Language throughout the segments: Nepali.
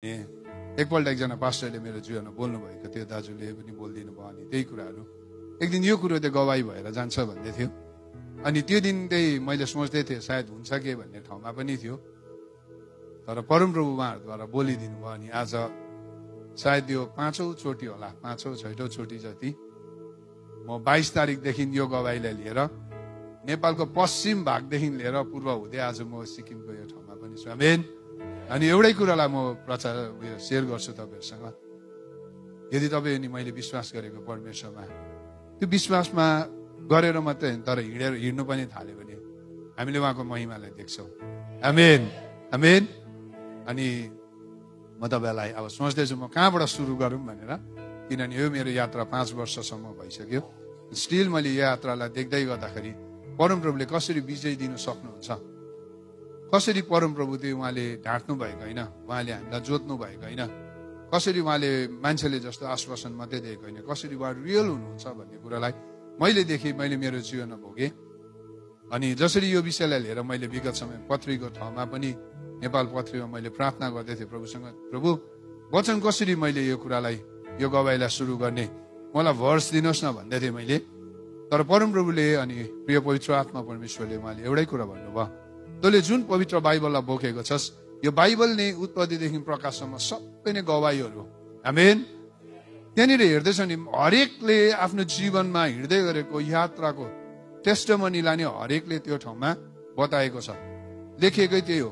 एकपल्ट एकजना पास्टरले मेरो जीवनमा बोल्नुभएको थियो, दाजुले पनि बोलिदिनु भयो। अनि त्यही कुराहरू एक दिन यो कुरो चाहिँ गवाई भएर जान्छ भन्दै थियो। अनि त्यो दिन चाहिँ मैले सोच्दै थिएँ सायद हुन्छ के भन्ने ठाउँमा पनि थियो, तर परमप्रभु उहाँहरूद्वारा बोलिदिनु भयो। अनि आज सायद यो 5औं चोटि होला, 5औं 6औं चोटि जति म 22 तारिकदेखि यो गवाईलाई लिएर नेपालको पश्चिम भागदेखि लिएर पूर्व हुँदै आज म सिक्किमको यो ठाउँमा पनि छु। आमेन। अनि एउटै कुरालाई म सेयर गर्छु तपाईँहरूसँग। यदि तपाईँ अनि मैले विश्वास गरेको परमेश्वरमा, त्यो विश्वासमा गरेर मात्रै तर हिँड्नु पनि थाल्यो भने हामीले उहाँको महिमालाई देख्छौँ। आमेन, आमेन। अनि म तपाईँलाई अब सोच्दैछु म कहाँबाट सुरु गरौँ भनेर, किनभने यो मेरो यात्रा 5 वर्षसम्म भइसक्यो। स्टिल मैले यो यात्रालाई देख्दै गर्दाखेरि परमप्रभुले कसरी विजय दिनु सक्नुहुन्छ, कसरी परमप्रभु त्यो उहाँले ढाँट्नु भएको होइन, उहाँले हामीलाई जोत्नु भएको होइन, कसरी उहाँले मान्छेले जस्तो आश्वासन मात्रै दिएको होइन, कसरी उहाँ रियल हुनुहुन्छ भन्ने कुरालाई मैले देखेँ, मैले मेरो जीवनमा भोगेँ। अनि जसरी यो विषयलाई लिएर मैले विगत समय पत्रीको ठाउँमा पनि नेपाल पत्रीमा मैले प्रार्थना गर्दै थिएँ प्रभुसँग, प्रभु वचन कसरी मैले यो कुरालाई, यो गवाईलाई सुरु गर्ने, मलाई भर्स दिनुहोस् न भन्दै थिएँ मैले। तर परमप्रभुले अनि प्रिय पवित्र आत्मा परमेश्वरले उहाँले एउटै कुरा भन्नुभयो, तैँले जुन पवित्र बाइबललाई बोकेको छस्, यो बाइबल नै उत्पत्तिदेखि प्रकाशसम्म सबै नै गवाईहरू। आमेन। त्यहाँनिर हेर्दैछ नि, हरेकले आफ्नो जीवनमा हिँड्दै गरेको यात्राको टेस्टमनीलाई नै हरेकले त्यो ठाउँमा बताएको छ, लेखेकै त्यही हो।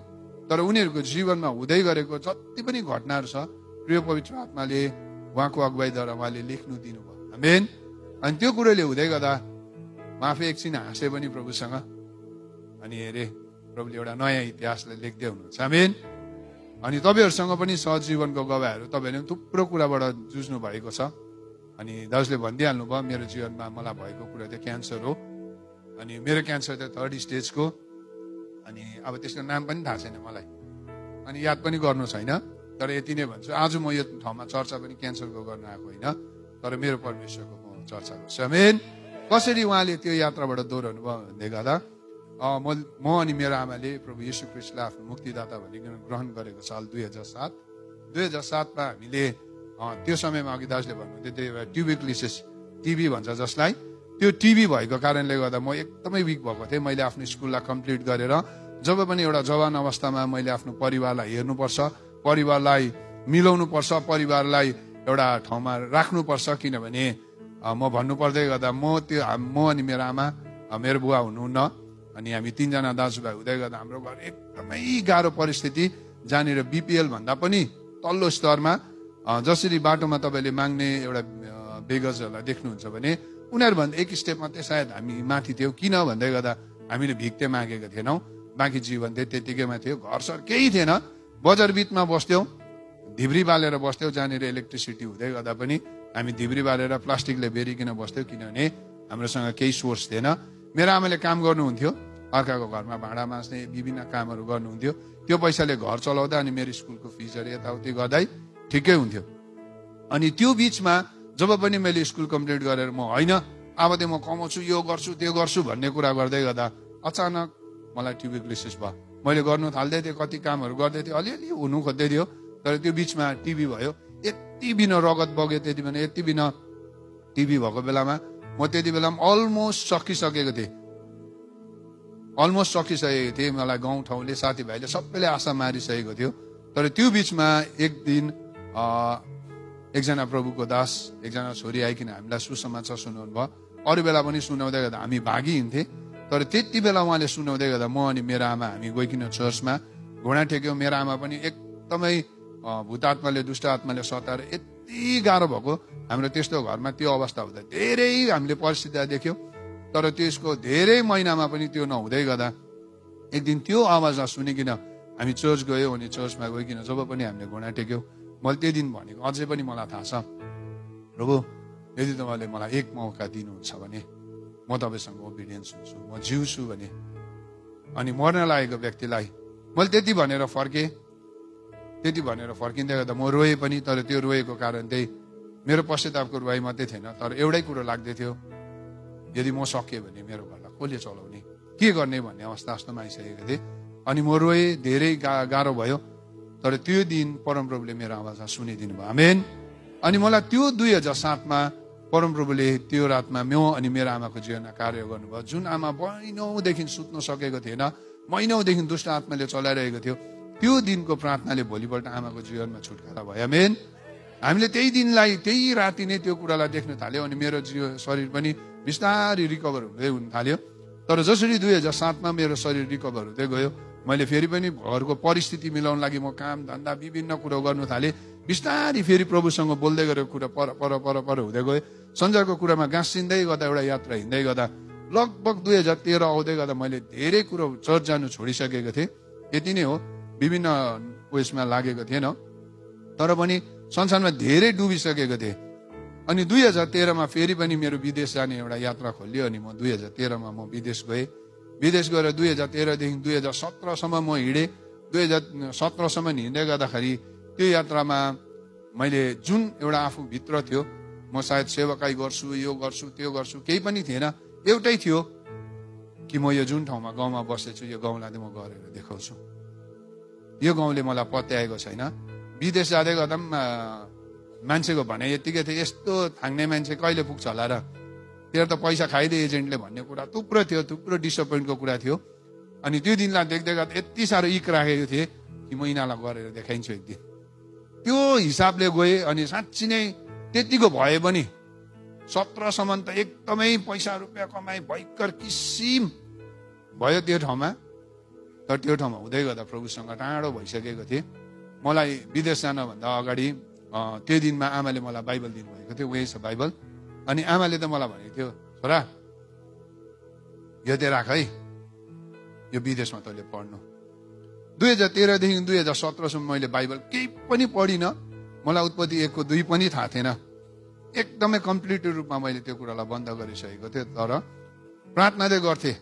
तर उनीहरूको जीवनमा हुँदै गरेको जति पनि घटनाहरू छ, प्रिय पवित्र आत्माले उहाँको अगुवाईद्वारा उहाँले लेख्नु दिनुभयो। आमेन। अनि त्यो कुरोले हुँदै गर्दा म आफै एकछिन हाँसेँ पनि प्रभुसँग। अनि हेरेँ प्रभुले एउटा नयाँ इतिहासलाई लेख्दै हुनुहुन्छ। आमेन। अनि तपाईँहरूसँग पनि सहजीवनको गवाईहरू तपाईँहरूले थुप्रो कुराबाट जुझ्नु भएको छ। अनि दाजुले भनिदिइहाल्नु भयो मेरो जीवनमा मलाई भएको कुरा चाहिँ क्यान्सर हो। अनि मेरो क्यान्सर चाहिँ 3rd स्टेजको। अनि अब त्यसको नाम पनि थाहा छैन मलाई, अनि याद पनि गर्नु छैन। तर यति नै भन्छु, आज म यो ठाउँमा चर्चा पनि क्यान्सरको गर्न आएको होइन, तर मेरो परमेश्वरको म चर्चा गर्छु। आमेन। कसरी उहाँले त्यो यात्राबाट दोहोऱ्याउनु भयो भन्दै गर्दा म अनि मेरो आमाले प्रभु येशू ख्रीष्टलाई आफ्नो मुक्तिदाता भनिकन ग्रहण गरेको साल 2007मा हामीले त्यो समयमा अघि दाजुले भन्नुहुन्थ्यो त्यो एउटा ट्युबरक्युलोसिस टिबी भन्छ जसलाई, त्यो टिबी भएको कारणले गर्दा म एकदमै विक भएको थिएँ। मैले आफ्नो स्कुललाई कम्प्लिट गरेर जब पनि एउटा जवान अवस्थामा मैले आफ्नो परिवारलाई हेर्नुपर्छ, परिवारलाई मिलाउनु पर्छ, परिवारलाई एउटा ठाउँमा राख्नुपर्छ। किनभने म भन्नु पर्दै गर्दा म अनि मेरो आमा, मेरो बुवा हुनुहुन्न, अनि हामी 3 जना दाजुभाइ हुँदै गर्दा हाम्रो घर एकदमै गाह्रो परिस्थिति, जहाँनिर बिपिएल भन्दा पनि तल्लो स्तरमा, जसरी बाटोमा तपाईँले माग्ने एउटा बेगर्सहरूलाई देख्नुहुन्छ भने उनीहरूभन्दा एक स्टेप मात्रै सायद हामी माथि थियौँ। किन भन्दै गर्दा हामीले भिक्ते मागेको थिएनौँ, बाँकी जीवन चाहिँ त्यतिकैमा थियो, घरसर केही थिएन, बजार बिचमा बस्थ्यौँ, धिब्री बालेर बस्थ्यौँ, जहाँनिर इलेक्ट्रिसिटी हुँदै गर्दा पनि हामी धिब्री बालेर प्लास्टिकले बेरिकन बस्थ्यौँ, किनभने हाम्रोसँग केही सोर्स थिएन। मेरो आमाले काम गर्नुहुन्थ्यो, अर्काको घरमा भाँडा माझ्ने विभिन्न कामहरू गर्नुहुन्थ्यो, त्यो पैसाले घर चलाउँदा अनि मेरो स्कुलको फिजहरू यताउति गर्दै ठिकै हुन्थ्यो। अनि त्यो बिचमा जब पनि मैले स्कुल कम्प्लिट गरेर म होइन अब चाहिँ म कमाउँछु, यो गर्छु त्यो गर्छु भन्ने कुरा गर्दै गर्दा अचानक मलाई ट्युबरक्युलोसिस भयो। मैले गर्नु थाल्दै थिएँ, कति कामहरू गर्दै थिएँ, अलिअलि हुनु खोज्दै थियो, तर त्यो बिचमा टिबी भयो। यति बिना रगत बग्यो, त्यति बेला यति बिना टिबी भएको बेलामा म त्यति बेला अलमोस्ट सकिसकेको थिएँ, मलाई गाउँठाउँले साथीभाइले सबैले आशा मारिसकेको थियो। तर त्यो बिचमा एक दिन एकजना प्रभुको दास, एकजना छोरी आइकन हामीलाई सुसमाचार सुनाउनु भयो। अरू बेला पनि सुनाउँदै गर्दा हामी भागिहिँड्थेँ, तर त्यति बेला उहाँले सुनाउँदै गर्दा म अनि मेरो आमा हामी गइकन चर्चमा घुँडा टेक्यौँ। मेरो आमा पनि एकदमै भूत आत्माले, दुष्ट आत्माले सताएर यति गाह्रो भएको, हाम्रो त्यस्तो घरमा त्यो अवस्था हुँदा धेरै हामीले परिस्थिति देख्यौँ। तर त्यसको धेरै महिनामा पनि त्यो नहुँदै गर्दा एक दिन त्यो आवाजलाई सुनिकन हामी चर्च गयौँ। अनि चर्चमा गइकन जब पनि हामीले घुँडा टेक्यौँ, मैले त्यो दिन भनेको अझै पनि मलाई थाहा छ, प्रभु यदि तपाईँले मलाई एक मौका दिनुहुन्छ भने म तपाईँसँग ओबिडियन्स हुन्छु, म जिउँछु भने। अनि मर्न लागेको व्यक्तिलाई मैले त्यति भनेर फर्किँदै गर्दा म रोएँ पनि। तर त्यो रोएको कारण चाहिँ मेरो पश्चातापको रुवाई मात्रै थिएन, तर एउटै कुरो लाग्दै थियो, यदि म सकेँ भने मेरो घरलाई कसले चलाउने, के गर्ने भन्ने अवस्था जस्तोमा आइसकेको थिएँ। अनि म रोएँ, धेरै गाह्रो भयो। तर त्यो दिन परमप्रभुले मेरो आवाज सुनिदिनु भयो। आमेन। अनि मलाई त्यो 2007मा परमप्रभुले त्यो रातमा अनि मेरो आमाको जीवनमा कार्य गर्नुभयो। जुन आमा महिनौदेखि सुत्न सकेको थिएन, महिनौदेखि दुष्ट आत्माले चलाइरहेको थियो, त्यो दिनको प्रार्थनाले भोलिपल्ट आमाको जीवनमा छुटकारा भयो। आमेन। हामीले त्यही दिनलाई त्यही राति नै त्यो कुरालाई देख्न थाल्यो अनि मेरो शरीर पनि बिस्तारै रिकभर हुँदै हुन थाल्यो। तर जसरी 2007मा मेरो शरीर रिकभर हुँदै गयो, मैले फेरि पनि घरको परिस्थिति मिलाउन लागि म काम धन्दा विभिन्न कुरो गर्नु थालेँ। बिस्तारै फेरि प्रभुसँग बोल्दै गरेको कुरा पर हुँदै गयो। सञ्जारको कुरामा गाँसिँदै गर्दा एउटा यात्रा हिँड्दै गर्दा लगभग 2013 आउँदै गर्दा मैले धेरै कुरो चर्च जानु छोडिसकेको थिएँ। यति नै हो, विभिन्न उयसमा लागेको थिएन, तर पनि संसारमा धेरै डुबिसकेको थिएँ। अनि 2013मा फेरि पनि मेरो विदेश जाने एउटा यात्रा खोलियो अनि म 2013मा म विदेश गएँ। विदेश गएर 2013देखि 2017सम्म म हिँडेँ। 2017सम्म हिँड्दै गर्दाखेरि त्यो यात्रामा मैले जुन एउटा आफूभित्र थियो, म सायद सेवाकाई गर्छु, यो गर्छु, त्यो गर्छु, केही पनि थिएन। एउटै थियो कि म यो जुन ठाउँमा गाउँमा बसेछु, यो गाउँलाई म गरेर देखाउँछु। यो गाउँले मलाई पत्याएको छैन। विदेश जाँदै गर्दा पनि मान्छेको भनाइ यत्तिकै थियो, यस्तो थाङ्ने मान्छे कहिले पुग्छ होला र, तेरो त पैसा खाइदिए एजेन्टले भन्ने कुरा थुप्रो थियो, थुप्रो डिसपोइन्टको कुरा थियो। अनि त्यो दिनलाई देख्दै गर्दा यति साह्रो इक राखेको थिएँ कि म यिनीहरूलाई गरेर देखाइन्छु एक दिन। त्यो हिसाबले गएँ अनि साँच्ची नै त्यतिको भए पनि 17सम्म त एकदमै पैसा रुपियाँ कमाइ भयङ्कर किसिम भयो त्यो ठाउँमा। तर त्यो ठाउँमा हुँदै गर्दा प्रभुसँग टाढो भइसकेको थिएँ। मलाई विदेश जानुभन्दा अगाडि त्यो दिनमा आमाले मलाई बाइबल दिनुभएको थियो, उही छ बाइबल। अनि आमाले त मलाई भनेको थियो, छोरा यो चाहिँ राख है, यो विदेशमा तैँले पढ्नु। 2013देखि 2017सम्म मैले बाइबल केही पनि पढिनँ। मलाई उत्पत्ति 1को 2 पनि थाहा थिएन। एकदमै कम्प्लिट रूपमा मैले त्यो कुरालाई बन्द गरिसकेको थिएँ। तर प्रार्थना चाहिँ गर्थेँ।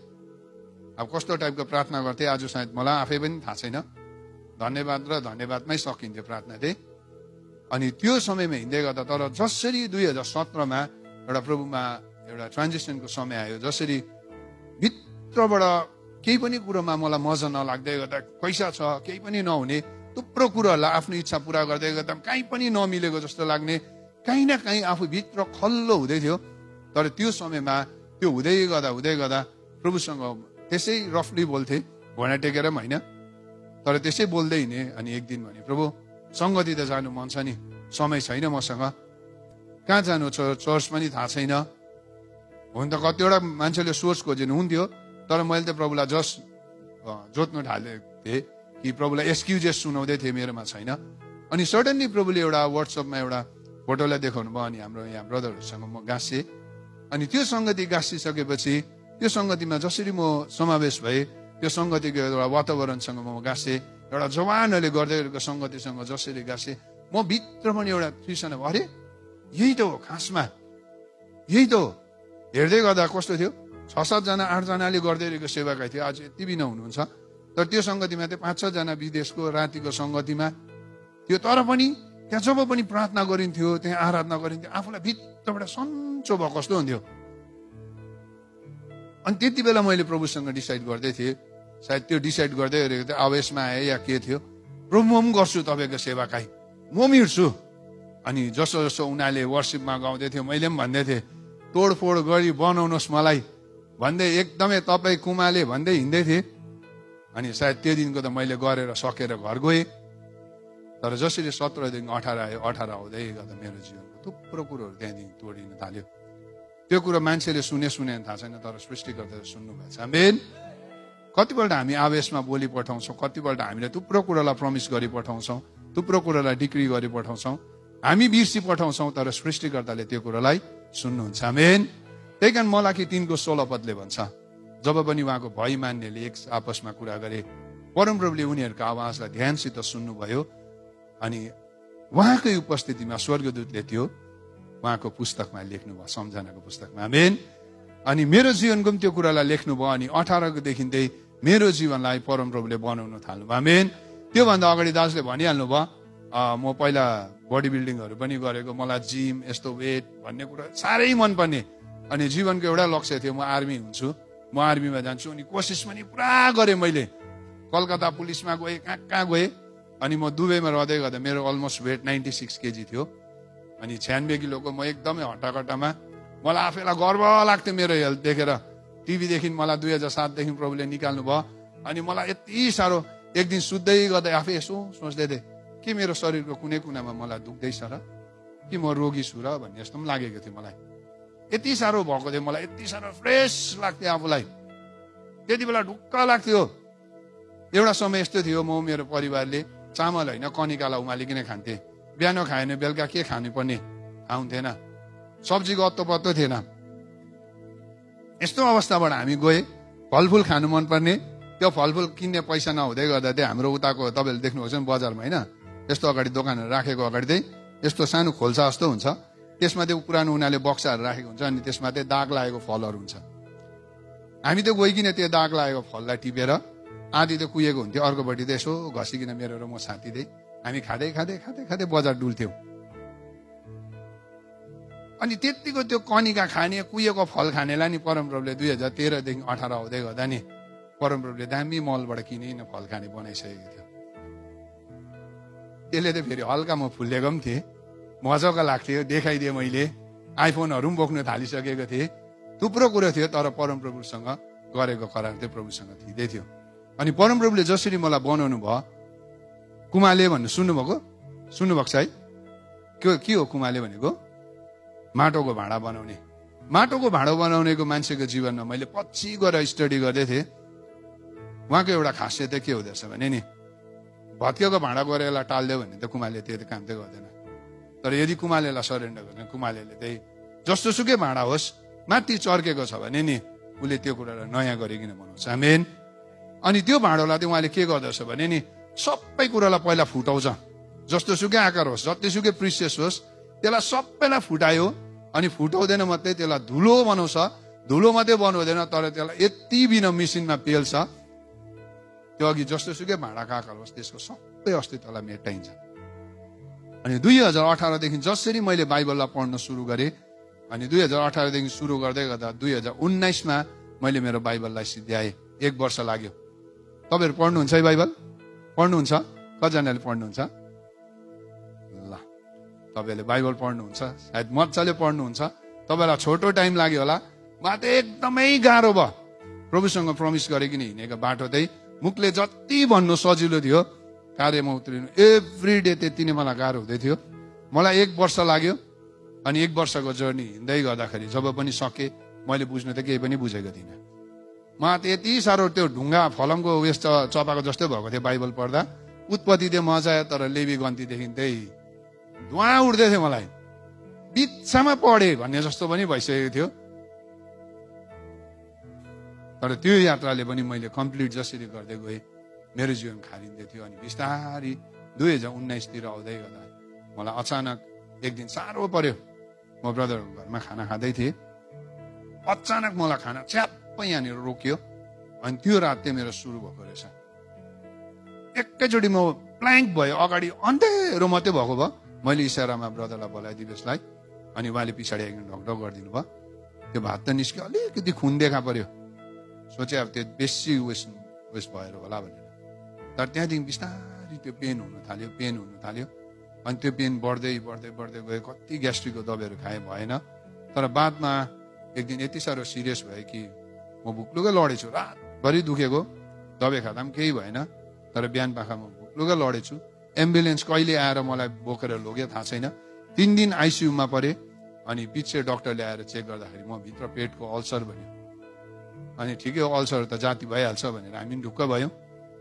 अब कस्तो टाइपको प्रार्थना गर्थेँ आज सायद मलाई आफै पनि थाहा छैन। धन्यवाद र धन्यवादमै सकिन्थ्यो प्रार्थना चाहिँ। अनि त्यो समयमा हिँड्दै गर्दा, तर जसरी 2017मा एउटा प्रभुमा एउटा ट्रान्जिसनको समय आयो, जसरी भित्रबाट केही पनि कुरोमा मलाई मजा नलाग्दै गर्दा, पैसा छ केही पनि नहुने, थुप्रो कुरोहरूलाई आफ्नो इच्छा पुरा गर्दै गर्दा कहीँ पनि नमिलेको जस्तो लाग्ने, कहीँ न कहीँ आफूभित्र खल्लो हुँदै थियो। तर त्यो समयमा त्यो हुँदै गर्दा प्रभुसँग त्यसै रफली बोल्थे, भुँडा टेकेर पनि होइन, तर त्यसै बोल्दै हिँडेँ। अनि एक दिन भने, प्रभु सङ्गति त जानु मन छ नि, समय छैन मसँग, कहाँ जानु, चर्च पनि थाहा छैन। हुन त कतिवटा मान्छेले सोर्स खोज्नु हुन्थ्यो, तर मैले त प्रभुलाई जोत्नु थालेको थिएँ कि प्रभुलाई एक्सक्युजेस सुनाउँदै थिएँ, मेरोमा छैन। अनि सडनली प्रभुले एउटा वाट्सएपमा एउटा फोटोलाई देखाउनु भयो। अनि हाम्रो यहाँ ब्रदरहरूसँग म गाँसेँ। अनि त्यो सङ्गति गाँसिसकेपछि त्यो सङ्गतिमा जसरी म समावेश भएँ, त्यो सङ्गतिको एउटा वातावरणसँग म गाँसेँ, एउटा जवानहरूले गर्दै गरेको सङ्गतिसँग जसरी गाँसेँ, म भित्र पनि एउटा तृष्णा भयो। अरे यही त हो, खासमा यही त हो। हेर्दै गर्दा कस्तो थियो, 6-7 जना 8 जनाले गर्दै गरेको सेवाकाई थियो। आज यति बिना हुनुहुन्छ, तर त्यो सङ्गतिमा थियो 5-6 जना विदेशको रातिको सङ्गतिमा थियो। तर पनि त्यहाँ जब पनि प्रार्थना गरिन्थ्यो, त्यहाँ आराधना गरिन्थ्यो, आफूलाई भित्रबाट सन्चो भएको कस्तो हुन्थ्यो। अनि त्यति बेला मैले प्रभुसँग डिसाइड गर्दै थिएँ, सायद त्यो डिसाइड गर्दै गरेको थियो, आवेशमा आएँ या के थियो, प्रभु म पनि गर्छु तपाईँको सेवाकाई, म पनि हिँड्छु। अनि जसो जसो उनीहरूले वर्सिपमा गाउँदै थियो, मैले पनि भन्दै थिएँ, तोडफोड गरी बनाउनुहोस् मलाई भन्दै, एकदमै तपाईँ कुमाले भन्दै हिँड्दै थिएँ। अनि सायद त्यो दिनको त मैले गरेर सकेर घर गएँ। तर जसरी 17देखि 18 आयो, 18 आउँदै गर्दा मेरो जीवनको थुप्रो कुरोहरू त्यहाँदेखि तोडिन थाल्यो। त्यो कुरो मान्छेले सुने थाहा छैन, तर सृष्टिकर्ताले सुन्नु भएको छ। आमेन। कतिपल्ट हामी आवेशमा बोली पठाउँछौँ, कतिपल्ट हामीले थुप्रो कुरोलाई प्रमिस गरी पठाउँछौँ, थुप्रो कुरोलाई डिक्री गरी पठाउँछौँ, हामी बिर्सी पठाउँछौँ, तर सृष्टिकर्ताले त्यो कुरोलाई सुन्नुहुन्छ। आमेन। त्यही कारण मलाकी 3को 16 पदले भन्छ, जब पनि उहाँको भय मान्नेले एक आपसमा कुरा गरे, परमप्रभुले उनीहरूको आवाजलाई ध्यानसित सुन्नुभयो। अनि उहाँकै उपस्थितिमा स्वर्गदूतले त्यो उहाँको पुस्तकमा लेख्नुभयो, सम्झनाको पुस्तकमा। आमेन। अनि मेरो जीवनको पनि त्यो कुरालाई लेख्नुभयो। अनि 18कोदेखि चाहिँ मेरो जीवनलाई परमप्रभुले बनाउन थाल्नुभयो। आमेन। त्योभन्दा अगाडि दाजुले भनिहाल्नु भयो, म पहिला बडी बिल्डिङहरू पनि गरेको, मलाई जिम, यस्तो वेट भन्ने कुरा साह्रै मनपर्ने। अनि जीवनको एउटा लक्ष्य थियो, म आर्मी हुन्छु, म आर्मीमा जान्छु। अनि कोसिस पनि पुरा गरेँ मैले, कलकत्ता पुलिसमा गएँ, कहाँ गएँ। अनि म दुबईमा रहँदै गर्दा मेरो अलमोस्ट वेट 96 केजी थियो। अनि 96 किलोको म एकदमै हट्टाकट्टामा, मलाई आफैलाई गर्व लाग्थ्यो मेरो हेल्थ देखेर। टिभीदेखि मलाई 2007देखि प्रभुले निकाल्नु भयो। अनि मलाई यति साह्रो एक दिन सुत्दै गर्दा आफै यसो सोच्दै थिएँ कि मेरो शरीरको कुनै कुनामा मलाई दुख्दैछ र, कि म रोगी छु र भन्ने जस्तो पनि लागेको थियो मलाई। यति साह्रो भएको थियो, मलाई यति साह्रो फ्रेस लाग्थ्यो आफूलाई, त्यति बेला ढुक्क लाग्थ्यो। एउटा समय यस्तो थियो, म मेरो परिवारले चामल होइन कनिकालाई उमालिकन खान्थे। बिहान खाएन बेलुका के खानु पर्ने आउँथेन, सब्जीको अत्तो पत्तो थिएन। यस्तो अवस्थाबाट हामी गए, फलफुल खानु मनपर्ने, त्यो फलफुल किन्ने पैसा नहुँदै गर्दा चाहिँ हाम्रो उताको तपाईँले देख्नुहुन्छ नि बजारमा होइन, यस्तो अगाडि दोकानहरू राखेको अगाडि चाहिँ यस्तो सानो खोल्सा जस्तो हुन्छ, त्यसमा चाहिँ पुरानो उनीहरूले बक्साहरू राखेको हुन्छ। अनि त्यसमा चाहिँ दाग लागेको फलहरू हुन्छ। हामी त गइकन त्यो दाग लागेको फललाई टिपेर आधी त कुहिएको हुन्थ्यो, अर्कोपट्टि त यसो घसिकन मेरो र म साथी चाहिँ हामी खाँदै खाँदै खाँदै खाँदै बजार डुल्थ्यौँ। अनि त्यतिको त्यो कनिका खाने कुहिएको फल खानेलाई नि परमप्रभुले 2013देखि 18 आउँदै गर्दा नि परमप्रभुले दामी मलबाट किनिन फल खाने बनाइसकेको थियो। त्यसले त फेरि हल्का म फुलेको पनि थिएँ, मजाको लाग्थ्यो, देखाइदिएँ मैले। आइफोनहरू पनि बोक्न थालिसकेको थिएँ, थुप्रो कुरो थियो। तर परमप्रभुसँग गरेको करार चाहिँ प्रभुसँग थिँदै थियो। अनि परमप्रभुले जसरी मलाई बनाउनु भयो, कुमाले भन्नु सुन्नुभएको छ है? के हो कुमाले भनेको? माटोको भाँडा बनाउने। माटोको भाँडा बनाउनेको मान्छेको जीवनमा मैले पछि गएर स्टडी गर्दै थिएँ। उहाँको एउटा खासियत चाहिँ के हुँदछ भने नि, भत्किएको भाँडा गएर यसलाई टाल्दियो भने त कुमाले त्यो काम चाहिँ गर्दैन। तर यदि कुमालेलाई सरेन्डर गर्ने, कुमालेले चाहिँ जस्तो सुकै भाँडा होस् माथि चर्केको छ भने नि उसले त्यो कुरालाई नयाँ गरिकन बनाउँछ। आमेन। अनि त्यो भाँडोलाई चाहिँ उहाँले के गर्दछ भने नि सबै कुरालाई पहिला फुटाउँछ, जस्तो सुकै आकार होस्, जतिसुकै प्रिसियस होस्, त्यसलाई सबैलाई फुटायो। अनि फुटाउँदैन मात्रै, त्यसलाई धुलो बनाउँछ। धुलो मात्रै बनाउँदैन, तर त्यसलाई यति बिना मेसिनमा पेल्छ, त्यो अघि जस्तो सुकै भाँडाको आकार होस् त्यसको सबै अस्तित्वलाई मेटाइन्छ। अनि 2018देखि जसरी मैले बाइबललाई पढ्न सुरु गरेँ, अनि 2018देखि सुरु गर्दै गर्दा 2019मा मैले मेरो बाइबललाई सिद्ध्याएँ। 1 वर्ष लाग्यो। तपाईँहरू पढ्नुहुन्छ है बाइबल? पढ्नुहुन्छ? कतिजनाले पढ्नुहुन्छ? ल, तपाईँहरूले बाइबल पढ्नुहुन्छ, सायद मजाले पढ्नुहुन्छ। तपाईँलाई छोटो टाइम लाग्यो होला, मा त एकदमै गाह्रो भयो। प्रभुसँग प्रमिस गरेकिन हिँडेको बाटो चाहिँ मुखले जति भन्नु सजिलो थियो, कार्यमा उत्रिनु एभ्री डे त्यति नै मलाई गाह्रो हुँदै थियो। मलाई 1 वर्ष लाग्यो। अनि 1 वर्षको जर्नी हिँड्दै गर्दाखेरि जब पनि सकेँ, मैले बुझ्नु त केही पनि बुझेको थिइनँ। म त यति साह्रो त्यो ढुङ्गा फलमको उयस चपाको जस्तै भएको थियो बाइबल पढ्दा। उत्पत्ति चाहिँ मजा आयो, तर लेवी गन्तीदेखि त्यही धुवा उठ्दै थियो मलाई। बित्थामा पढेँ भन्ने जस्तो पनि भइसकेको थियो। तर त्यो यात्राले पनि मैले कम्प्लिट जसरी गर्दै गएँ, मेरो जीवन खारिँदै थियो। अनि बिस्तारै 2019तिर आउँदै गर्दा मलाई अचानक एक दिन साह्रो पर्यो। म ब्रदरको घरमा खाना खाँदै थिएँ, अचानक मलाई खाना च्याप्पै यहाँनिर रोक्यो। अनि त्यो रात चाहिँ मेरो सुरु भएको रहेछ। एकैचोटि म ब्ल्याङ्क भयो, अगाडि अन्धेरो मात्रै भएको भयो। मैले इसारामा ब्रदरलाई बोलाएँ, दिवेशलाई। अनि उहाँले पछाडि एकदिन ढकढक गरिदिनु भयो। त्यो भात त निस्क्यो, अलिकति खुन देखा पर्यो। सोचे अब त्यो बेसी उयस भएर होला भनेर। तर त्यहाँदेखि बिस्तारै त्यो पेन हुन थाल्यो। अनि त्यो पेन बढ्दै गयो। कति ग्यास्ट्रिकको दबाईहरू खाएँ, भएन। तर बादमा एक दिन यति साह्रो सिरियस भयो कि म भुक्लुकै लडेछु। रातभरि दुखेको, दबाई खाँदा पनि केही भएन। तर बिहान पाखा म भुक्लुकै लडेछु। एम्बुलेन्स कहिले आएर मलाई बोकेर लग्यो थाहा छैन। 3 दिन आइसियुमा परेँ। अनि पछि डक्टरले आएर चेक गर्दाखेरि म भित्र पेटको अल्सर भन्यो। अनि ठिकै हो, अल्सर त जाति भइहाल्छ भनेर हामी ढुक्क भयौँ।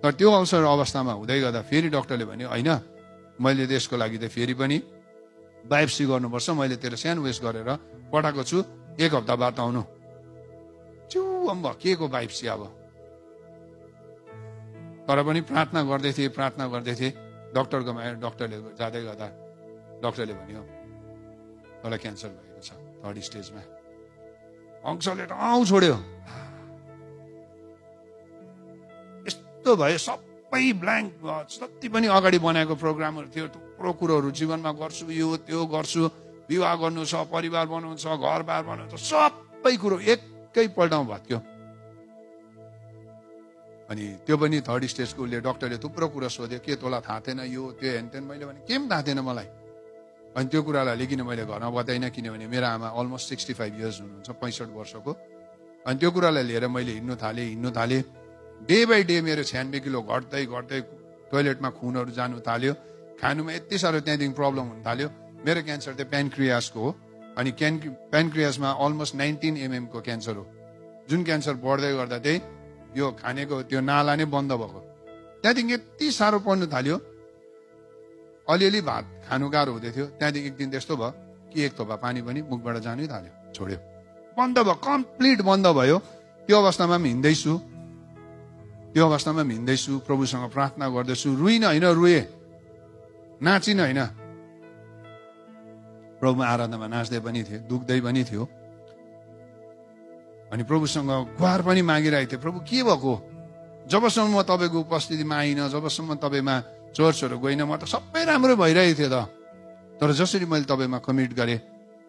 तर त्यो अल्सर अवस्थामा हुँदै गर्दा फेरि डक्टरले भन्यो, होइन मैले त्यसको लागि त फेरि पनि बायोप्सी गर्नुपर्छ, मैले तेरो सानो उयस गरेर पठाएको छु, 1 हप्ता बाद आउनु। चुम भकिएको बायोप्सी अब। तर पनि प्रार्थना गर्दै थिएँ। डक्टरकोमा आएर डक्टरले जाँदै गर्दा डक्टरले भन्यो तँलाई क्यान्सर भएको छ 3rd स्टेजमा। अंशले टाउ छोड्यो। यस्तो भयो, सबै ब्ल्याङ्क। जति पनि अगाडि बनाएको प्रोग्रामहरू थियो, थुप्रो कुरोहरू जीवनमा गर्छु, यो त्यो गर्छु, विवाह गर्नु छ, परिवार बनाउनु छ, घरबार बनाउनु छ, सबै कुरो एकैपल्टमा भत्क्यो। अनि त्यो पनि 3rd स्टेजको उसले डक्टरले थुप्रो कुरा सोध्यो, के तँलाई थाहा थिएन यो त्यो हेनतेन। मैले भने के पनि थाहा थिएन मलाई। अनि त्यो कुरालाई लिकन मैले घरमा बताइनँ, किनभने मेरो आमा अलमोस्ट 65 इयर्स हुनुहुन्छ, 65 वर्षको। अनि त्यो कुरालाई लिएर मैले हिँड्नु थालेँ। डे बाई डे मेरो 96 किलो घट्दै घट्दै टोइलेटमा खुनहरू जानु थाल्यो, खानुमा यति साह्रो त्यहाँदेखि प्रब्लम हुन थाल्यो। मेरो क्यान्सर चाहिँ प्यानक्रियासको हो, अनि प्यानक्रियासमा अलमोस्ट 19 mm को क्यान्सर हो, जुन क्यान्सर बढ्दै गर्दा चाहिँ यो खानेको त्यो नाला नै बन्द भएको। त्यहाँदेखि यति साह्रो पर्नु थाल्यो, अलिअलि भात खानु गाह्रो हुँदै थियो। त्यहाँदेखि एक दिन त्यस्तो भयो कि एक थोपा पानी पनि मुखबाट जानै थाल्यो, छोड्यो, बन्द भयो, कम्प्लिट बन्द भयो। त्यो अवस्थामा पनि हिँड्दैछु, प्रभुसँग प्रार्थना गर्दैछु, रुइन होइन, रुए, नाचिन होइन, प्रभुमा आराधनामा नाच्दै पनि थिए, दुख्दै पनि थियो। अनि प्रभुसँग गुहार पनि मागिरहेको थिएँ, प्रभु के भएको? जबसम्म म तपाईँको उपस्थितिमा आइन, जबसम्म तपाईँमा चर्चहरू गइन, म त सबै राम्रो भइरहेको थियो त। तर जसरी मैले तपाईँमा कमिट गरेँ,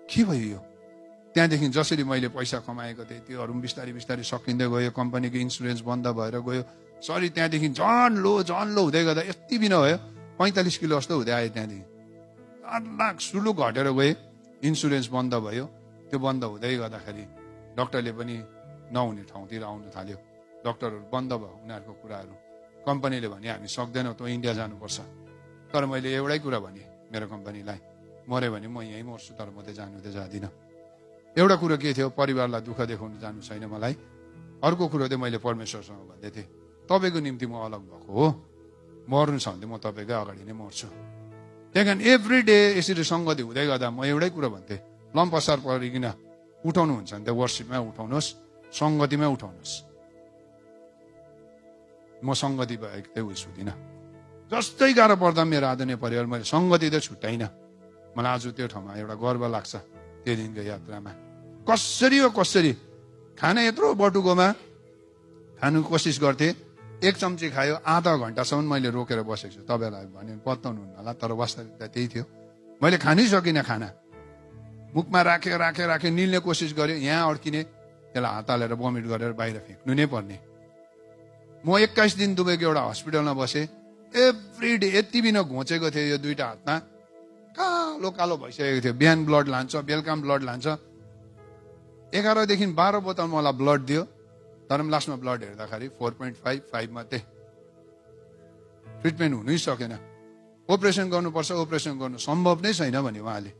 के भयो यो? त्यहाँदेखि जसरी मैले पैसा कमाएको थिएँ त्योहरू बिस्तारै बिस्तारै सकिँदै गयो, कम्पनीको इन्सुरेन्स बन्द भएर गयो। त्यहाँदेखि झन् लो हुँदै गर्दा यति बिना भयो, 45 किलो जस्तो हुँदै आयो। त्यहाँदेखि 8 लाख सुलु घटेर गए, इन्सुरेन्स बन्द भयो। त्यो बन्द हुँदै गर्दाखेरि डक्टरले पनि नहुने ठाउँतिर आउनु थाल्यो, डक्टरहरू बन्द भयो उनीहरूको कुराहरू। कम्पनीले भने हामी सक्दैनौँ, त इन्डिया जानुपर्छ। तर मैले एउटै कुरा भने मेरो कम्पनीलाई, मऱ्यो भने म यहीँ मर्छु, तर म त जादिनँ। एउटा कुरो के थियो, परिवारलाई दुःख देखाउनु जानु छैन मलाई। अर्को कुरो चाहिँ मैले परमेश्वरसँग भन्दै थिएँ, तपाईँको निम्ति म अलग भएको हो, मर्नु छ भने म तपाईँकै अगाडि नै मर्छु। त्यही कारण एभ्री डे यसरी सङ्गति हुँदै गर्दा म एउटै कुरो भन्थेँ, लम्पसार परिकन उठाउनुहुन्छ भने त वर्सिपमै उठाउनुहोस्, सङ्गतिमै उठाउनुहोस्। म सङ्गति भएको चाहिँ उस हुँदिनँ। जस्तै गाह्रो पर्दा मेरो आदरणीय परिवार, मैले सङ्गति त छुट्याइनँ। मलाई आज त्यो ठाउँमा एउटा गर्व लाग्छ। त्यो दिनको यात्रामा कसरी खाना यत्रो बटुकोमा खानु कोसिस गर्थेँ, 1 चम्ची खायो, आधा घन्टासम्म मैले रोकेर बसेको छु। तपाईँलाई भने पत्ताउनुहुन्न होला, तर वास्तविकता त्यही थियो। मैले खानै सकिनँ, खाना मुखमा राखेँ, निल्ने कोसिस गरेँ, यहाँ अड्किने, त्यसलाई हात हालेर भमिट गरेर बाहिर फ्याँक्नु नै पर्ने। म 21 दिन दुबईको एउटा हस्पिटलमा बसेँ। एभ्री डे यति बिना घोचेको थियो, यो दुईटा हातमा कालो भइसकेको थियो। बिहान ब्लड लान्छ, बेलुका ब्लड लान्छ। 11देखि 12 बोतल मलाई ब्लड दियो, तर लास्टमा ब्लड हेर्दाखेरि 4.5 मात्रै। ट्रिटमेन्ट हुनै सकेन। अपरेसन गर्नुपर्छ, अपरेसन गर्नु सम्भव नै छैन भने उहाँले,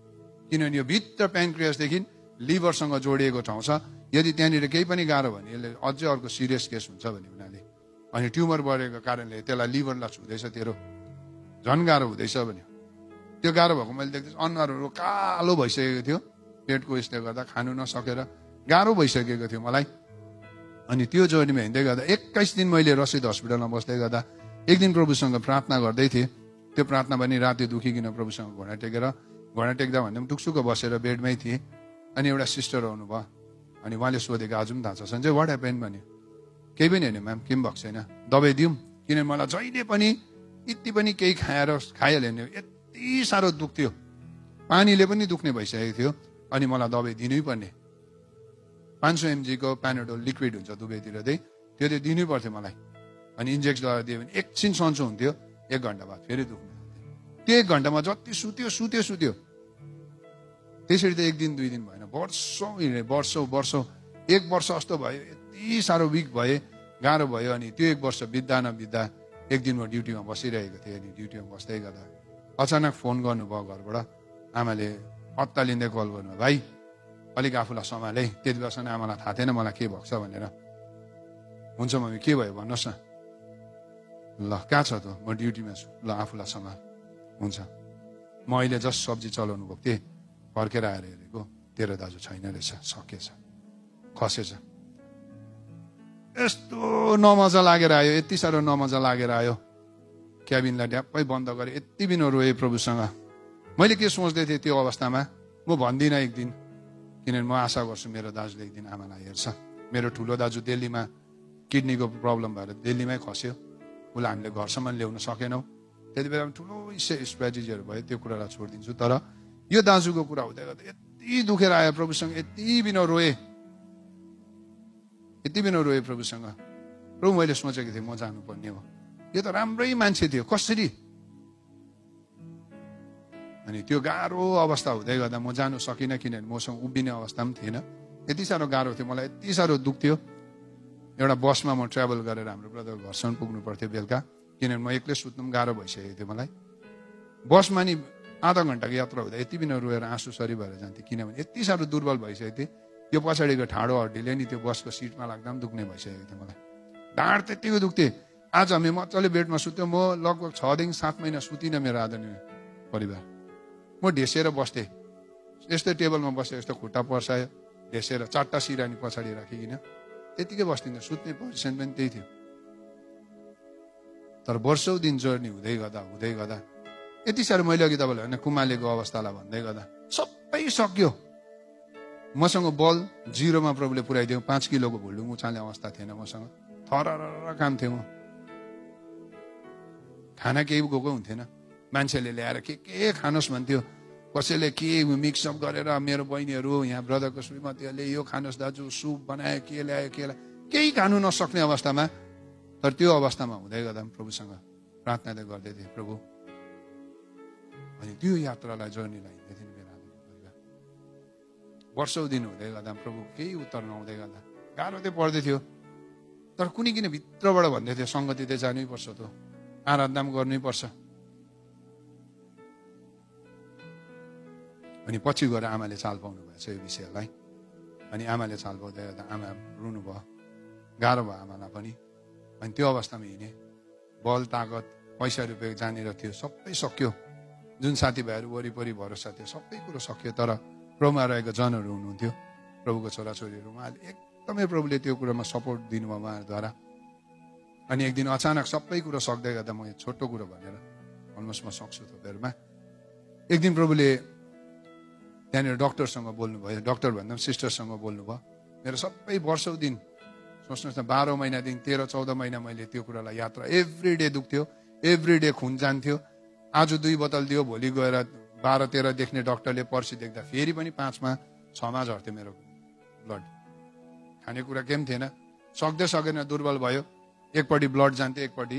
किनभने यो भित्र प्यानक्रियासदेखि लिभरसँग जोडिएको ठाउँ छ। यदि त्यहाँनिर केही पनि गाह्रो भने यसले अझै अर्को सिरियस केस हुन्छ भने उनीहरूले, अनि ट्युमर बढेको कारणले त्यसलाई लिभरलाई छुँदैछ, तेरो झन् गाह्रो हुँदैछ भने। त्यो गाह्रो भएको मैले देख्दैछु, अनुहारहरू कालो भइसकेको थियो, पेटको यसले गर्दा खानु नसकेर गाह्रो भइसकेको थियो मलाई। अनि त्यो जर्नीमा हिँड्दै गर्दा 21 दिन मैले रसिद हस्पिटलमा बस्दै गर्दा एक दिन प्रभुसँग प्रार्थना गर्दै थिएँ। त्यो प्रार्थना पनि राति दुखिकन प्रभुसँग घुँडा टेक्दा भन्दा पनि टुकसुक बसेर बेडमै थिएँ। अनि एउटा सिस्टर आउनुभयो, अनि उहाँले सोधेको आज पनि थाहा छ सञ्जय वाट ह्यापेन भन्यो। केही पनि होइन म्याम, केही पनि भएको छैन, दबाई दिउँ, किनभने मलाई जहिले पनि यति पनि केही खाइहाल्यो भने यति साह्रो दुख्थ्यो, पानीले पनि दुख्ने भइसकेको थियो। अनि मलाई दबाई दिनै पर्ने, 500 mg को प्यानाडोल लिक्विड हुन्छ दुबईतिर चाहिँ, त्यो चाहिँ दिनै पर्थ्यो मलाई। अनि इन्जेक्सन लगाएर दियो भने एकछिन सन्चो हुन्थ्यो, 1 घन्टा बाद फेरि दुख्नु। त्यो 1 घन्टामा जति सुत्यो। त्यसरी त 1 दिन 2 दिन भएन, वर्षौँ 1 वर्ष जस्तो भयो। यति साह्रो विक भए, गाह्रो भयो। अनि त्यो 1 वर्ष बित्दा नबित्दा एक दिन म ड्युटीमा बसिरहेको थिएँ। अनि ड्युटीमा बस्दै गर्दा अचानक फोन गर्नुभयो घरबाट, आमाले अत्तालिँदै कल गर्नुभयो, भाइ अलिक आफूलाई सम्हाले, त्यति बेलासम्म आमालाई थाहा थिएन मलाई के भएको छ भनेर। हुन्छ मम्मी के भयो भन्नुहोस् न। ल कहाँ छ त? म ड्युटीमा छु। ल आफूलाई सम्हाल। हुन्छ। म अहिले जस्ट सब्जी चलाउनु भएको थिएँ, फर्केर आएर हेरेको तेरो दाजु छैन रहेछ, सकेछ, खसेछ। यस्तो नमजा लागेर आयो, यति साह्रो नमजा लागेर आयो। क्याबिनलाई ड्याप्पै बन्द गरेँ, यति बिना रोएँ प्रभुसँग। मैले के सोच्दै थिएँ त्यो अवस्थामा, म भन्दिनँ एक दिन, किनभने म आशा गर्छु मेरो दाजुले एक दिन आमालाई हेर्छ। मेरो ठुलो दाजु दिल्लीमा किडनीको प्रब्लम भएर दिल्लीमै खस्यो, उसलाई हामीले घरसम्म ल्याउन सकेनौँ। त्यति बेला ठुलो स्ट्रेटेजीहरू भयो, त्यो कुरालाई छोडिदिन्छु। तर यो दाजुको कुरा हुँदै गर्दा यति दुखेर आयो प्रभुसँग, यति बिना रोएँ प्रभुसँग। प्रभु मैले सोचेको थिएँ म जानुपर्ने हो, यो त राम्रै मान्छे थियो, कसरी? अनि त्यो गाह्रो अवस्था हुँदै गर्दा म जानु सकिनँ, किनभने मसँग उभिने अवस्था पनि थिएन। यति साह्रो गाह्रो थियो, मलाई यति साह्रो दुख थियो। एउटा बसमा म ट्राभल गरेर हाम्रो ब्रदरको घरसम्म पुग्नु पर्थ्यो बेलुका, किनभने म एक्लै सुत्नु पनि गाह्रो भइसकेको थियो मलाई। बसमा नि आधा घन्टाको यात्रा हुँदा यति बिना रोएर आँसु सरी भएर जान्थेँ, किनभने यति साह्रो दुर्बल भइसकेको थिएँ। यो पछाडिको ठाडो हड्डीले नि त्यो बसको सिटमा लाग्दा पनि दुख्ने भइसकेको थियो मलाई। ढाड त्यतिको दुख्थेँ। आज हामी मजाले बेडमा सुत्यो, म लगभग 6 देखि 7 महिना सुतिनँ मेरो आदरणीय परिवार। म ढेसेर बस्थेँ, यस्तो टेबलमा बसेँ, यस्तो खुट्टा पर्सायो ढेसेर, 4टा सिरानी पछाडि राखिकन त्यतिकै बस्दिनँ। सुत्ने पोजिसन पनि त्यही थियो। तर वर्षौँ दिन जर्नी हुँदै गर्दा यति साह्रो मैले अघि तपाईँलाई होइन कुमालेको अवस्थालाई भन्दै गर्दा सबै सक्यो। मसँग बल 0मा प्रभुले पुऱ्याइदियो। 5 किलोको भुल्डुङ उचाल्ने अवस्था थिएन मसँग, थरर काम थियो। म खाना केही गएको हुन्थेन, मान्छेले ल्याएर के खानुहोस् भन्थ्यो, कसैले के मिक्सअप गरेर मेरो बहिनीहरू यहाँ ब्रदरको श्रीमतीहरूले यो खानुहोस् दाजु, सुप बनायो, के ल्यायो केही खानु नसक्ने अवस्थामा। तर त्यो अवस्थामा हुँदै गर्दा पनि प्रभुसँग प्रार्थना त गर्दै थिएँ प्रभु। अनि त्यो यात्रालाई जर्नीलाई हिँड्दै थिएँ मेरो परिवार। वर्षौँ दिन हुँदै गर्दा प्रभु केही उत्तर नहुँदै गर्दा गाह्रो चाहिँ पर्दै थियो। तर कुनै किन भित्रबाट भन्दै थियो सङ्गति त जानैपर्छ, त आराधना पनि गर्नै पर्छ। अनि पछि गएर आमाले चाल पाउनु भएछ यो विषयलाई। अनि आमाले चाल पाउँदै गर्दा आमा रुनु भयो, गाह्रो भयो आमालाई पनि। अनि त्यो अवस्थामा हिँडेँ, बल तागत पैसा रुपियाँ जानेर थियो, सबै सक्यो। जुन साथीभाइहरू वरिपरि भरोसा थियो सबै कुरो सक्यो। तर प्रभुमा रहेको जनहरू हुनुहुन्थ्यो, प्रभुको छोराछोरीहरू, उहाँले एकदमै प्रभुले त्यो कुरोमा सपोर्ट दिनुभयो उहाँहरूद्वारा। अनि एक दिन अचानक सबै कुरो सक्दै गर्दा म छोटो कुरो भनेर अलमोस्ट म सक्छु थोरैमा। एक दिन प्रभुले त्यहाँनिर डक्टरसँग बोल्नुभयो, डक्टर भन्दा पनि सिस्टरसँग बोल्नुभयो। मेरो सबै वर्षौँ दिन सोच्नुहोस् न, 12 महिनादेखि 13-14 महिना मैले त्यो कुरालाई यात्रा एभ्री डे दुख्थ्यो, एभ्री डे खुन जान्थ्यो। आज 2 बोतल दियो, भोलि गएर 12-13 देख्ने डक्टरले पर्सि देख्दा फेरि पनि 5मा 6मा झर्थ्यो मेरो ब्लड। खानेकुरा केही पनि थिएन, सक्दै सकेन, दुर्बल भयो। एकपट्टि ब्लड जान्थ्यो, एकपट्टि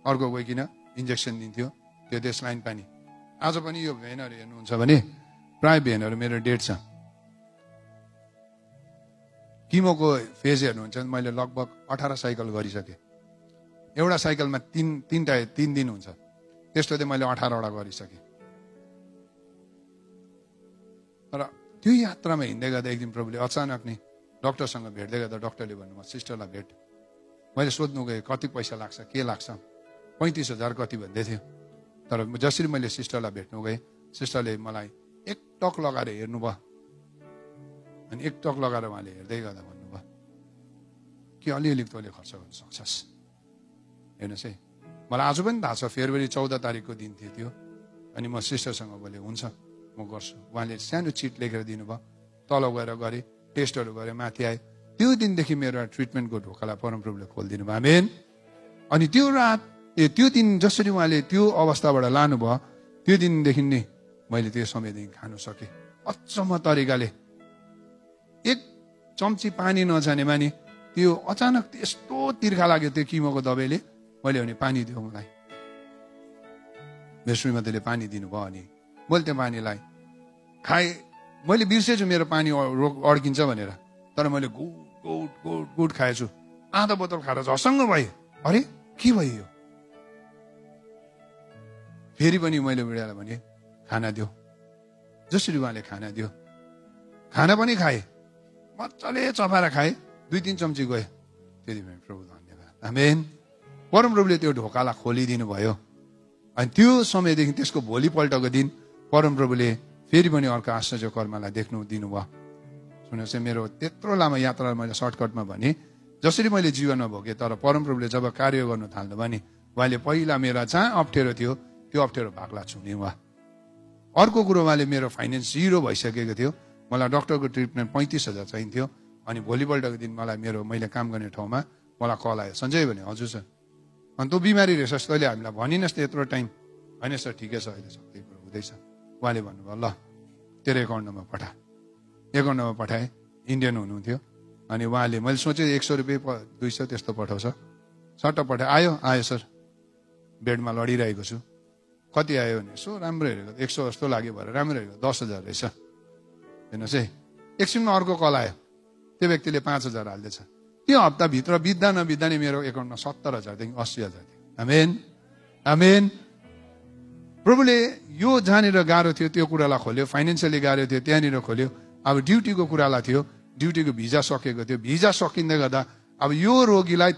अर्को गइकन इन्जेक्सन दिन्थ्यो, त्यो देशलाइन पानी। आज पनि यो भेनहरू हेर्नुहुन्छ भने प्राय भेनहरू मेरो डेड छ। किमोको फेज हेर्नुहुन्छ भने मैले लगभग 18 साइकल गरिसकेँ। एउटा साइकलमा 3 दिन हुन्छ, त्यस्तो चाहिँ मैले 18वटा गरिसकेँ। तर त्यो यात्रामा हिँड्दै गर्दा एक दिन प्रभुले अचानक नै डक्टरसँग भेट्दै गर्दा डक्टरले भन्नुभयो सिस्टरलाई भेट। मैले सोध्नु गएँ कति पैसा लाग्छ, के लाग्छ, 35,000 कति भन्दै थियो। तर जसरी मैले सिस्टरलाई भेट्नु गएँ, सिस्टरले मलाई एक टक लगाएर हेर्नुभयो। अनि एक टक लगाएर उहाँले हेर्दै गर्दा भन्नुभयो कि अलिअलि तैँले खर्च गर्न सक्छस्। हेर्नुहोस् है, मलाई आज पनि थाहा छ, फेब्रुअरी 14 तारिकको दिन थियो त्यो। अनि म सिस्टरसँग बोलेँ, हुन्छ म गर्छु। उहाँले सानो चिट लेखेर दिनुभयो, तल गएर गरेँ, टेस्टहरू गरेँ, माथि आएँ। त्यो दिनदेखि मेरो ट्रिटमेन्टको ढोकालाई परमप्रभुले खोलिदिनु भयो। आमेन। अनि त्यो रात त्यो दिन जसरी उहाँले त्यो अवस्थाबाट लानुभयो, त्यो दिनदेखि नै मैले त्यो समयदेखि खानु सकेँ अचम्म तरिकाले। एक चम्ची पानी नजाने माने त्यो अचानक यस्तो तिर्खा लाग्यो त्यो किमोको दबाईले। मैले भने पानी दियो मलाई, मेरो श्रीमतीले पानी दिनुभयो। अनि मैले त्यो पानीलाई खाएँ। मैले बिर्सेछु मेरो पानी अड्किन्छ भनेर, तर मैले गुड खाएछु। आधा बोतल खाएर झसङ्ग भएँ। अरे के भयो यो? फेरि पनि मैले बुढालाई भने खाना दियो। जसरी उहाँले खाना दियो, खाना पनि खाएँ, मजाले चपाएर खाएँ। 2-3 चम्ची गयो। त्यति बेला प्रभु धन्यवाद। आमेन। परमप्रभुले त्यो ढोकालाई खोलिदिनु भयो। अनि त्यो समयदेखि त्यसको भोलिपल्टको दिन परमप्रभुले फेरि पनि अर्को आश्चर्य कर्मलाई देख्नु दिनुभयो। सुन्नुहोस्, मेरो त्यत्रो लामो यात्रा मैले सर्टकटमा भने जसरी मैले जीवनमा भोगेँ, तर परमप्रभुले जब कार्य गर्नु थाल्नु भने उहाँले पहिला मेरा जहाँ अप्ठ्यारो थियो त्यो अप्ठ्यारो भागलाई छुने उहाँ। अर्को कुरो, उहाँले मेरो फाइनेन्स 0 भइसकेको थियो। मलाई डक्टरको ट्रिटमेन्ट 35,000 चाहिन्थ्यो। अनि भोलिपल्टको दिन मैले काम गर्ने ठाउँमा मलाई कल आयो, सञ्जय भने हजुर सर, अनि तँ बिमारी रहेछस्, तैँले हामीलाई भनिनस् त यत्रो टाइम। होइन सर ठिकै छ, अहिले सबै कुरो हुँदैछ। उहाँले भन्नुभयो ल तेरो एकाउन्ट नम्बर पठा। एकाउन्ट नम्बर पठाएँ। इन्डियन हुनुहुन्थ्यो। अनि उहाँले मैले सोचेँ 100 रुपियाँ 200 त्यस्तो पठाउँछ, सट्ट पठाए। आयो सर, बेडमा लडिरहेको छु। कति आयो भने यसो राम्रो हेरेको 100 जस्तो लाग्यो भएर राम्रो हेरेको 10,000 रहेछ। हेर्नुहोस् है, एकछिनमा अर्को कल आयो, त्यो व्यक्तिले 5,000 हाल्दैछ। त्यो हप्ताभित्र बित्दा नबित्दा नै मेरो एकाउन्टमा 70,000देखि 80,000 थियो। आमेन, आमेन। प्रभुले यो जहाँनिर गाह्रो थियो त्यो कुरालाई खोल्यो, फाइनेन्सियली गाह्रो थियो त्यहाँनिर खोल्यो। अब ड्युटीको कुरालाई थियो, ड्युटीको भिजा सकेको थियो, भिजा सकिँदै गर्दा अब यो रोगीलाई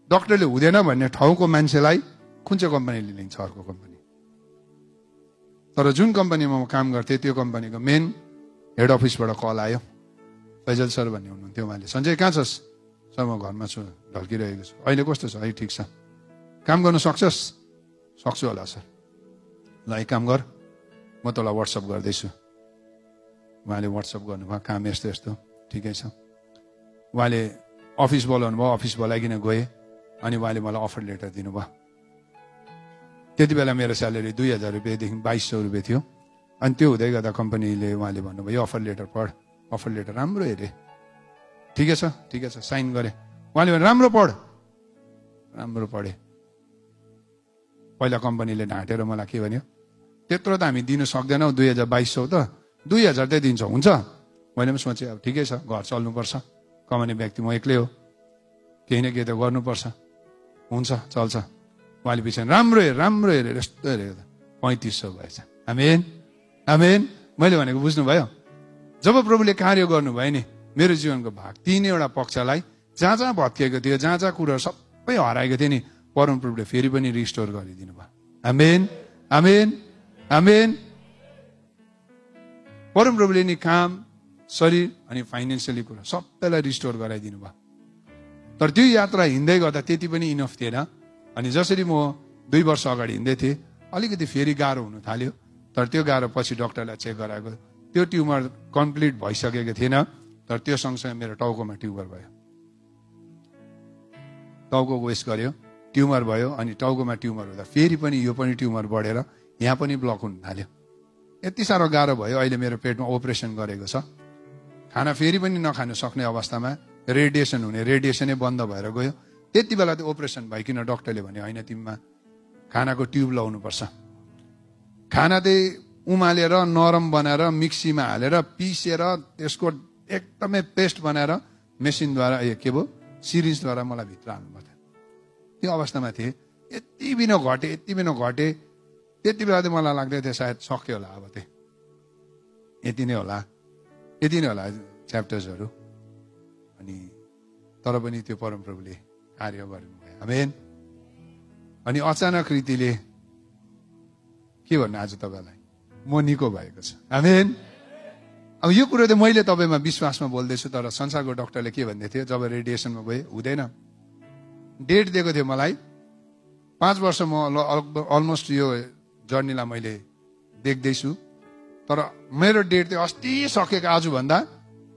डक्टरले हुँदैन भन्ने ठाउँको मान्छेलाई कुन चाहिँ कम्पनीले लिन्छ? अर्को कम्पनी। तर जुन कम्पनीमा म काम गर्थेँ त्यो कम्पनीको मेन हेड अफिसबाट कल आयो, फैजल सर भन्ने हुनुहुन्थ्यो। उहाँले सञ्जय कहाँ छस्? सर म घरमा छु, ढल्किरहेको छु। अहिले कस्तो छ? अहिले ठिक छ। काम गर्नु सक्छस्? सक्छु होला सर। ल एक काम गर, म तँलाई व्हाट्सएप गर्दैछु। उहाँले व्हाट्सएप गर्नुभयो, काम यस्तो यस्तो, ठिकै छ। उहाँले अफिस बोलाउनु भयो, अफिस बोलाइकन गएँ। अनि उहाँले मलाई अफर लेटर दिनुभयो। त्यति बेला मेरो स्यालेरी 2,000 रुपियाँदेखि 2,200 रुपियाँ थियो। अनि त्यो हुँदै गर्दा कम्पनीले उहाँले भन्नुभयो यो अफर लेटर पढ। अफर लेटर राम्रो हेरेँ, ठिकै छ ठिकै छ, साइन गरेँ। उहाँले भने राम्रो पढ। राम्रो पढेँ। पहिला कम्पनीले ढाँटेर मलाई के भन्यो, त्यत्रो त हामी दिनु सक्दैनौँ, 2,200 त 2,000 चाहिँ दिन्छ, हुन्छ? मैले पनि सोचेँ अब ठिकै छ, घर चल्नुपर्छ, कमाउने व्यक्ति म एक्लै हो, केही न केही त गर्नुपर्छ, हुन्छ चल्छ। उहाँले पछि राम्रो हेरेर यस्तो हेरेको 3,500 भएछ। आमेन, आमेन। मैले भनेको बुझ्नुभयो? जब प्रभुले कार्य गर्नुभयो नि मेरो जीवनको भाग 3वटा पक्षलाई, जहाँ जहाँ भत्किएको थियो, जहाँ जहाँ कुराहरू सबै हराएको थियो नि, परमप्रभुले फेरि पनि रिस्टोर गरिदिनु भयो। आमेन, आमेन, आमेन। परमप्रभुले नि काम, शरीर अनि फाइनेन्सियली कुरा सबैलाई रिस्टोर गराइदिनु भयो। तर त्यो यात्रा हिँड्दै गर्दा त्यति पनि इनफ थिएन। अनि जसरी म 2 वर्ष अगाडि हिँड्दै थिएँ, अलिकति फेरि गाह्रो हुन थाल्यो। तर त्यो गाह्रो पछि डक्टरलाई चेक गराएको, त्यो ट्युमर कम्प्लिट भइसकेको थिएन। तर त्यो सँगसँगै मेरो टाउकोमा ट्युमर भयो। टाउको वेस्ट गर्यो, ट्युमर भयो। अनि टाउकोमा ट्युमर हुँदा फेरि पनि यो पनि ट्युमर बढेर यहाँ पनि ब्लक हुन थाल्यो। यति साह्रो गाह्रो भयो। अहिले मेरो पेटमा अपरेसन गरेको छ। खाना फेरि पनि नखानु सक्ने अवस्थामा, रेडिएसन हुने, रेडिएसनै बन्द भएर गयो। त्यति बेला त्यो अपरेसन भइकन डक्टरले भन्यो होइन तिमीमा खानाको ट्युब लाउनुपर्छ। खाना चाहिँ उमालेर नरम बनाएर मिक्सीमा हालेर पिसेर त्यसको एकदमै पेस्ट बनाएर मेसिनद्वारा के भयो सिरिजद्वारा मलाई भित्र हाल्नु थियो। त्यो अवस्थामा थिएँ। यति बिना घटे त्यति बेला चाहिँ मलाई लाग्दै थियो सायद सक्यो होला, अब चाहिँ यति नै होला च्याप्टर्सहरू। अनि तर पनि त्यो परमप्रभुले कार्य गर्नुभयो। आमेन। अनि अचानक रीतिले के भन्नु आज तपाईँलाई, म निको भएको छु। आमेन। अब यो कुरो चाहिँ मैले तपाईँमा विश्वासमा बोल्दैछु। तर संसारको डक्टरले के भन्दै थियो, जब रेडिएसनमा गएँ हुँदैन, डेट दिएको थियो मलाई 5 वर्ष। म अलमोस्ट यो जर्नीलाई मैले देख्दैछु। तर मेरो डेट चाहिँ अस्ति सकेको, आजभन्दा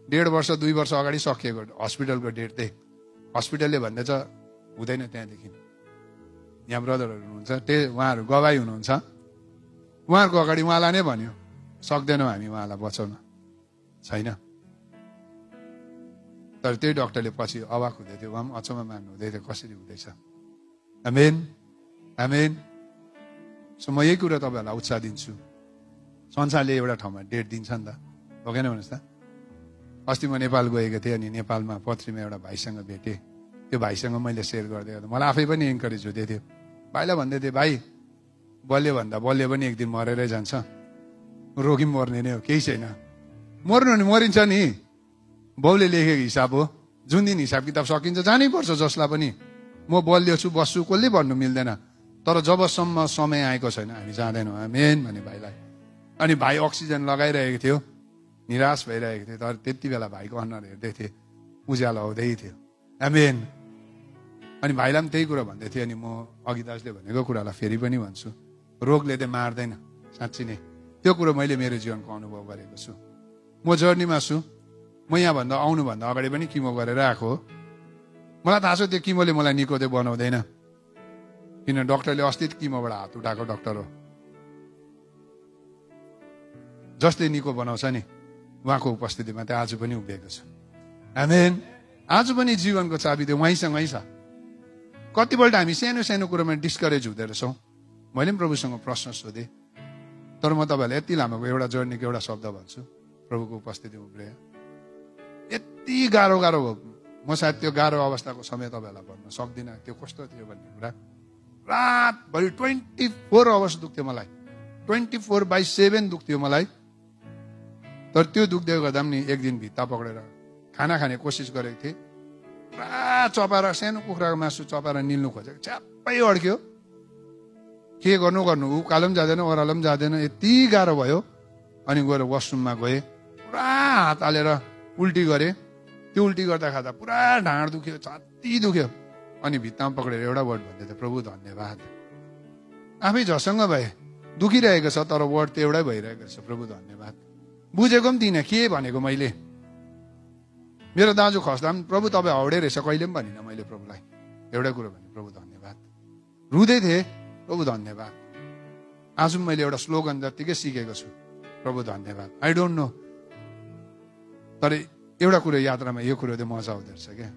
1.5 वर्ष 2 वर्ष अगाडि सकिएको हस्पिटलको डेट चाहिँ। हस्पिटलले भन्दैछ हुँदैन त्यहाँदेखि। यहाँ ब्रदरहरू हुनुहुन्छ, उहाँहरू गवाई हुनुहुन्छ। उहाँहरूको अगाडि उहाँलाई नै भन्यो सक्दैनौँ हामी उहाँलाई बचाउन, छैन। तर त्यही डक्टरले पछि अवाक हुँदै थियो, उहाँ पनि अचम्म मान्नु हुँदै थियो कसरी हुँदैछ। आमेन, आमेन। सो म यही कुरा तपाईँहरूलाई उत्साह दिन्छु। संसारले एउटा ठाउँमा डेट दिन्छ नि त, हो कि भन्नुहोस् त। अस्ति म नेपाल गएको थिएँ। अनि नेपालमा पत्रीमा एउटा भाइसँग भेटेँ। त्यो भाइसँग मैले सेयर गर्दै गर्दा मलाई आफै पनि इन्करेज हुँदै थियो। भाइलाई भन्दै थिएँ भाइ बलियो भन्दा बलियो पनि एक दिन मरेरै जान्छ, रोगी मर्ने नै हो, केही छैन। मर्नु नि मरिन्छ नि, बाउले लेखेको हिसाब हो। जुन दिन हिसाब किताब सकिन्छ जानै पर्छ जसलाई पनि। म बलियो छु बस्छु कसले भन्नु मिल्दैन। तर जबसम्म समय आएको छैन हामी जाँदैनौँ। आमेन भने भाइलाई। अनि भाइ अक्सिजन लगाइरहेको थियो, निराश भइरहेको थियो। तर त्यति बेला भाइको अनुहार हेर्दै थिएँ, उज्यालो आउँदै थियो। आमेन। अनि भाइलाई पनि त्यही कुरा भन्दै थिएँ। अनि म अघि दाजले भनेको कुरालाई फेरि पनि भन्छु, रोगले चाहिँ मार्दैन साँच्ची नै। त्यो कुरो मैले मेरो जीवनको अनुभव गरेको छु। म जर्नीमा छु। म यहाँभन्दा आउनुभन्दा अगाडि पनि किमो गरेर आएको हो। मलाई थाहा छ त्यो किमोले मलाई निको चाहिँ बनाउँदैन, किन डक्टरले अस्ति किमोबाट हात उठाएको डक्टर हो। जसले निको बनाउँछ नि उहाँको उपस्थितिमा चाहिँ आज पनि उभिएको छु। आमेन। आज पनि जीवनको चाबी त्यो उहाँसँगै छ। कतिपल्ट हामी सानो सानो कुरोमा डिस्करेज हुँदो रहेछौँ। मैले पनि प्रभुसँग प्रश्न सोधेँ, तर म तपाईँहरूलाई यति लामोको एउटा जर्नीको एउटा शब्द भन्छु, प्रभुको उपस्थिति उब्रियो। यति गाह्रो हो, म सायद त्यो गाह्रो अवस्थाको समय तपाईँहरूलाई भन्न सक्दिनँ त्यो कस्तो थियो भन्ने कुरा। रातभरि 24 आवर्स दुख्थ्यो मलाई, 24/7 दुख्थ्यो मलाई। तर त्यो दुख्दै गर्दा पनि एक दिन भित्ता पक्रेर खाना खाने कोसिस गरेको थिएँ। पुरा चपाएर, सानो कुखुराको मासु चपाएर निल्नु खोजेको, च्याप्पै अड्क्यो। के गर्नु उकालो पनि जाँदैन, ओह्रालो पनि जाँदैन, यति गाह्रो भयो। अनि गएर वासरुममा गएँ, पुरा हात हालेर उल्टी गरेँ। त्यो उल्टी गर्दा खाँदा पुरा ढाँड दुख्यो, छाती दुख्यो। अनि भित्तामा पक्रेर एउटा वर्ड भन्दै थियो, प्रभु धन्यवाद। आफै झसँग भए, दुखिरहेको छ तर वर्ड त एउटै भइरहेको छ, प्रभु धन्यवाद। बुझेको पनि थिइनँ के भनेको मैले। मेरो दाजु खस्दा पनि प्रभु तपाईँ हाउडे रहेछ कहिले पनि भनिनँ मैले प्रभुलाई। एउटै कुरो भने प्रभु धन्यवाद। रुँदै थिएँ, प्रभु धन्यवाद। आज मैले एउटा स्लोगन जत्तिकै सिकेको छु, प्रभु धन्यवाद। आई डोन्ट नो, तर एउटा कुरो यात्रामा यो कुरो चाहिँ मजा आउँदो रहेछ क्या।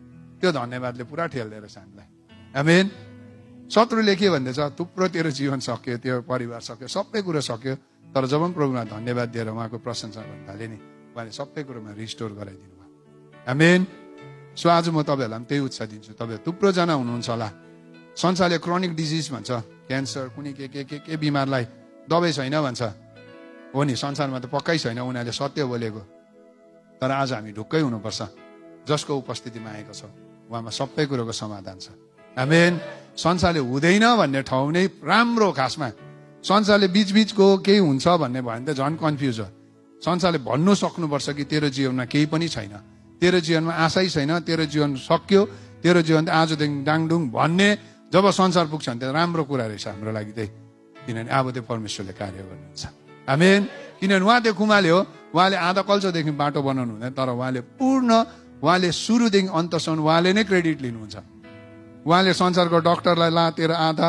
त्यो धन्यवादले पुरा ठेल्दो रहेछ हामीलाई। आमेन। शत्रुले के भन्दैछ, थुप्रो तेरो जीवन सक्यो, त्यो परिवार सक्यो, सबै कुरो सक्यो, तर जब पनि प्रभुमा धन्यवाद दिएर उहाँको प्रशंसा गर्नु थाले नि, उहाँले सबै कुरोमा रिस्टोर गराइदिनु भयो। आमेन। सो आज म तपाईँहरूलाई पनि त्यही उत्साह दिन्छु। तपाईँ थुप्रोजना हुनुहुन्छ होला, संसारले क्रोनिक डिजिज भन्छ, क्यान्सर, कुनै के बिमारलाई दबाई छैन भन्छ। हो नि, संसारमा त पक्कै छैन, उनीहरूले सत्य बोलेको। तर आज हामी ढुक्कै हुनुपर्छ, जसको उपस्थितिमा आएको छ उहाँमा सबै कुरोको समाधान छ। आमेन। संसारले हुँदैन भन्ने ठाउँ नै राम्रो। खासमा संसारले बिचबिचको केही हुन्छ भन्ने भयो भने त झन् कन्फ्युज हो। संसारले भन्नु सक्नुपर्छ कि तेरो जीवनमा केही पनि छैन, तेरो जीवनमा आशै छैन, तेरो जीवन सक्यो, तेरो जीवन आजदेखि डाङडुङ भन्ने जब संसार पुग्छ भने त राम्रो कुरा रहेछ हाम्रो लागि त्यही। किनभने अब त्यो परमेश्वरले कार्य गर्नुहुन्छ। आमेन। किनभने उहाँ त्यो कुमाले हो, उहाँले आधा कल्चोदेखि बाटो बनाउनु हुँदैन, तर उहाँले सुरुदेखि अन्तसम्म उहाँले नै क्रेडिट लिनुहुन्छ। उहाँले संसारको डक्टरलाई ला तेरो आधा,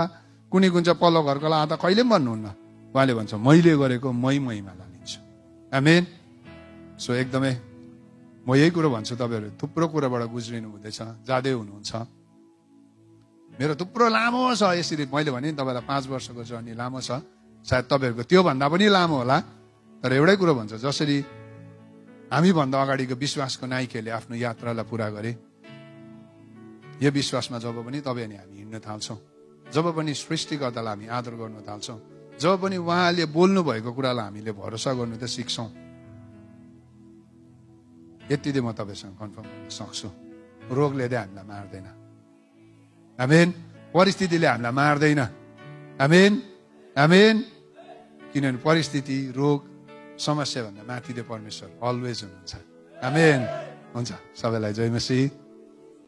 कुनै कुन चाहिँ पल्लो घरकोलाई आधा कहिले पनि भन्नुहुन्न। उहाँले भन्छ मैले गरेको मै महिमालाई लिन्छु। आमेन। सो एकदमै म यही कुरो भन्छु, तपाईँहरू थुप्रो कुरोबाट गुज्रिनु हुँदैछ, जाँदै हुनुहुन्छ। मेरो थुप्रो लामो छ, यसरी मैले भने तपाईँलाई 5 वर्षको जर्नी लामो छ, सायद तपाईँहरूको त्योभन्दा पनि लामो होला। तर एउटै कुरो भन्छ, जसरी हामीभन्दा अगाडिको विश्वासको नायकहरूले आफ्नो यात्रालाई पुरा गरे, यो विश्वासमा जब पनि तपाईँ अनि हामी हिँड्न थाल्छौँ, जब पनि सृष्टिकर्तालाई हामी आदर गर्न थाल्छौँ, जब पनि उहाँले बोल्नु भएको कुरालाई हामीले भरोसा गर्नु त सिक्छौँ, यति चाहिँ म तपाईँसँग कन्फर्म गर्न सक्छु, रोगले चाहिँ हामीलाई मार्दैन। आमेन। परिस्थितिले हामीलाई मार्दैन। आमेन। आमेन। किनभने परिस्थिति, रोग, समस्या भन्दा माथि त्यो परमेश्वर अलवेज हुनुहुन्छ। आमेन। हुन्छ, सबैलाई जय मसीह।